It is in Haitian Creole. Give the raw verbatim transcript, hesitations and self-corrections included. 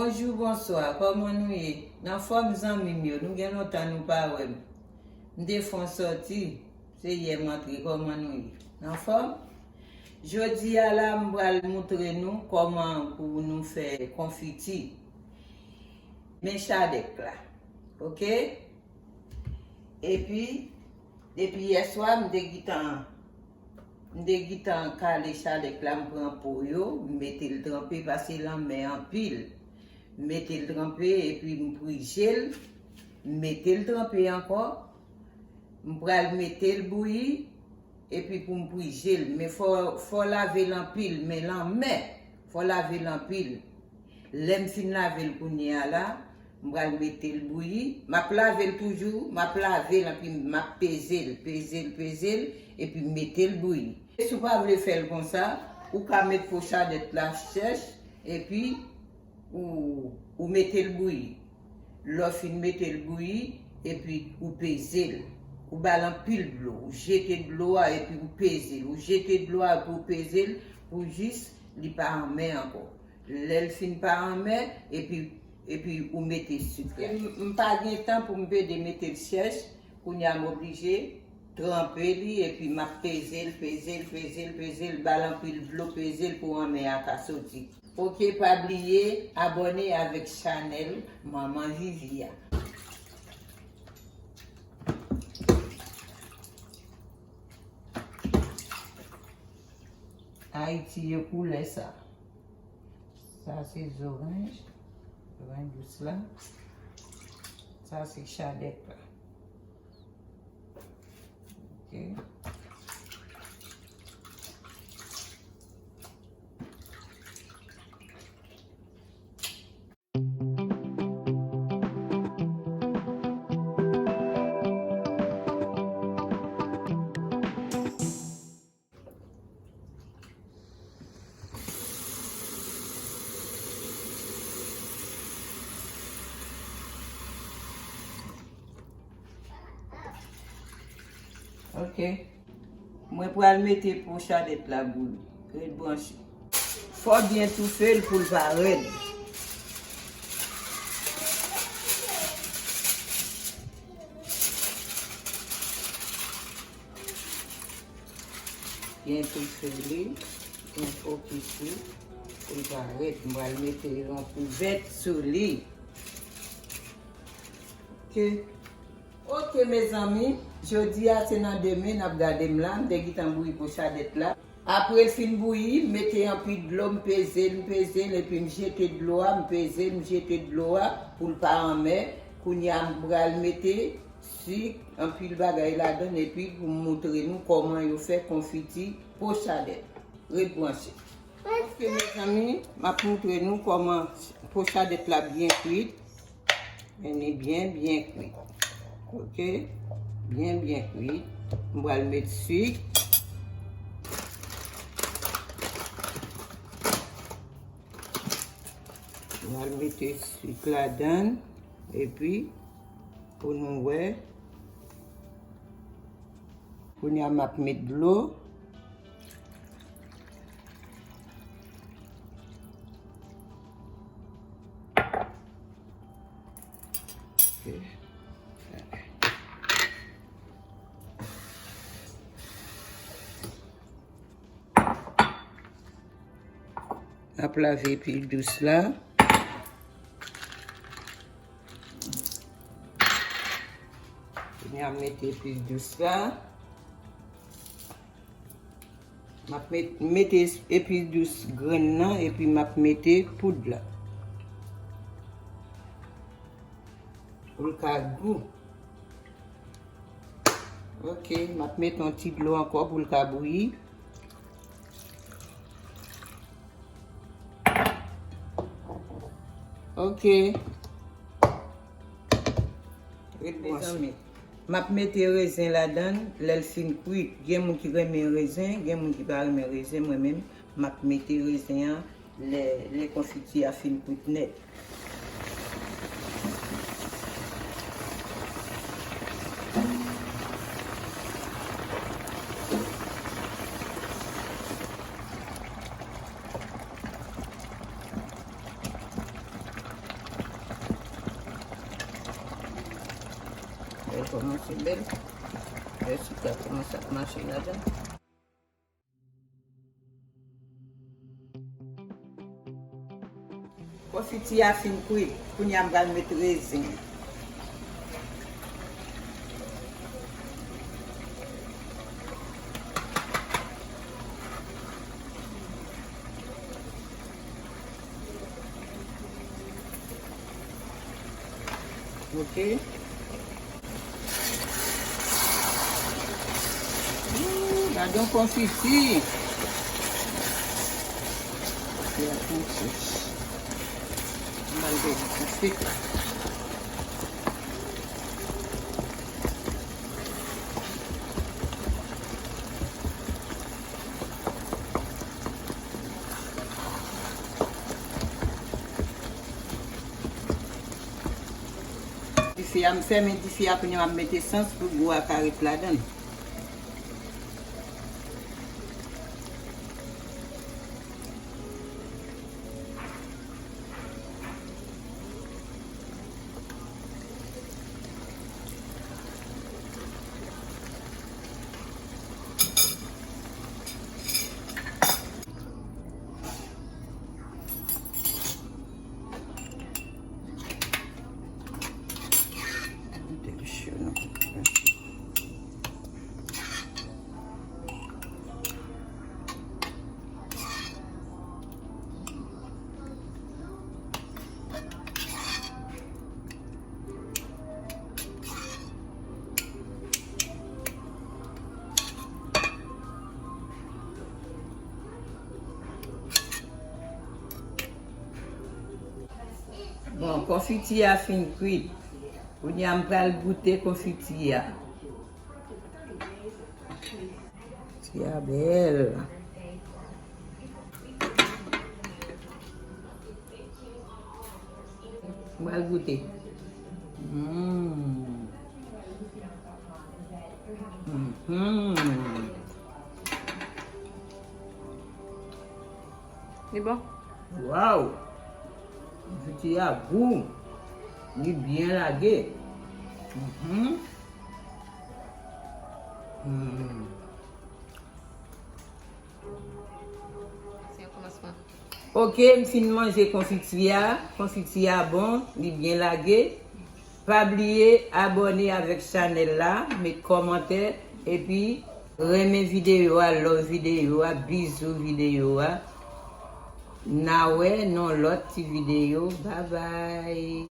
Bonjou, bonswa, kòman nou ye? N anfòm, zanmi m yo, nou gen lontan nou pa wè m. M te fè yon sòti, se yè m antre, kòman nou ye? N anfòm? Jodi a la, m pral moutre nou kòman pou nou fè konfiti. Men chadèk la, oke? Epi, depi yèswa, m te gentan, m te gentan kale chadèk la, m pran po yo, m mete l tranpe, paske l anmè anpil. M mete l tranpe, epi m prije l, m mete l tranpe ankò. M pral mete l bouyi, epi pou m prije l. Men fò, fò lave l anpil, men l anmè, fò lave l anpil. Lè m fin lave l kounye a la, m pral mete l bouyi. M ap lave l toujou, m ap lave l, epi m ap peze l, peze l, peze l, epi m mete l bouyi. E si w pa vle fè l konsa, ou ka met po chadèt la chèch, epi ou, ou mete l bouyi. Lè w fin mete l bouyi, epi ou peze l. Ou ba l anpil dlo, ou jete dlo a, epi ou peze l. Ou jete dlo a, epi ou peze l, pou jis li pa anmè ankò. Lè l fin pa anmè, epi, epi ou mete sik la. M, m pa gen tan pou m pede mete l chèch, kounye a m oblije tranpe li, epi m ap peze l, peze l, peze l, peze l, ba l anpil dlo, peze l pou anmè a ka soti. Oke, pa bliye abòne avèk chanèl Manman Vivi a. Ayiti ye koulè sa. Sa se zoranj, zoranj dous la. Sa se chadèk la. Ok. Ok. Mwen pral mete po chadèt la bouyi. Ret branche. Fò w byen toufe l pou l pa rèd. Byen toufe li, byen fokis li, pou l pa rèd. M pral mete yon kouvèt sou li. Ok. Ok, mezanmi, jodi a se nan demen n ap gade m la, m te gentan bouyi po chadèt la. Apre l fin bouyi, m mete anpil dlo, m peze l, m peze l, epi m jete dlo a, m peze l, m jete dlo a, pou l pa anmè. Kounye a, m pral mete sik, anpil bagay ladan l, epi pou m moutre nou kòman yo fè konfiti po chadèt. Ret branche. Ok, mezanmi, m ap moutre nou kòman po chadèt la byen kwit. Men li byen, byen kwit. Ok? Byen, byen kwit. M pral met sik. M pral mete sik ladan l. Epi, pou nou wè. Kounye a, m ap met dlo. Ok. M ap lave epis dous la. Kounye a, m mete epis dous la. M ap met, mete epis dous grenn nan, epi m ap mete poud la. Pou l ka gou. Ok, m ap mete yon ti dlo ankò pou l ka bouyi. Ok. Ret branche. Mezanmi, m ap mete rezen ladan l lè l fin kwit. Gen moun ki renmen rezen, gen moun ki pa renmen rezen. Mwen menm, m ap mete rezen an lè, lè konfiti a fin kwit nèt. Kòmanse bèl. Lè sik la kòmanse ap mache ladan. Konfiti a fin kwit. Kounye a m pral met rezen. Ok. Ooh, gade yon konfiti. Fè yon sous. Mwen al fè yon sous. Dife a, m fèmen dife a, kounye a m ap met esans pou gou a ka ret ladan l. Bon, konfiti a fin kwit. Kounye a m pral goute konfiti a. Ti a bèl. M pral goute. Mm. Mhm. Li bon? Waw! Konfiti a gou. Li byen lage. Mhm. Mm. Se yon kòmansman. Ok, m fin manje konfiti a. Konfiti a bon, li byen lage. Pa bliye abòne avèk chanèl la, met kòmantè, epi renmen videyo a, love videyo a, bizou videyo a. N a wè nan lòt ti videyo. Babay!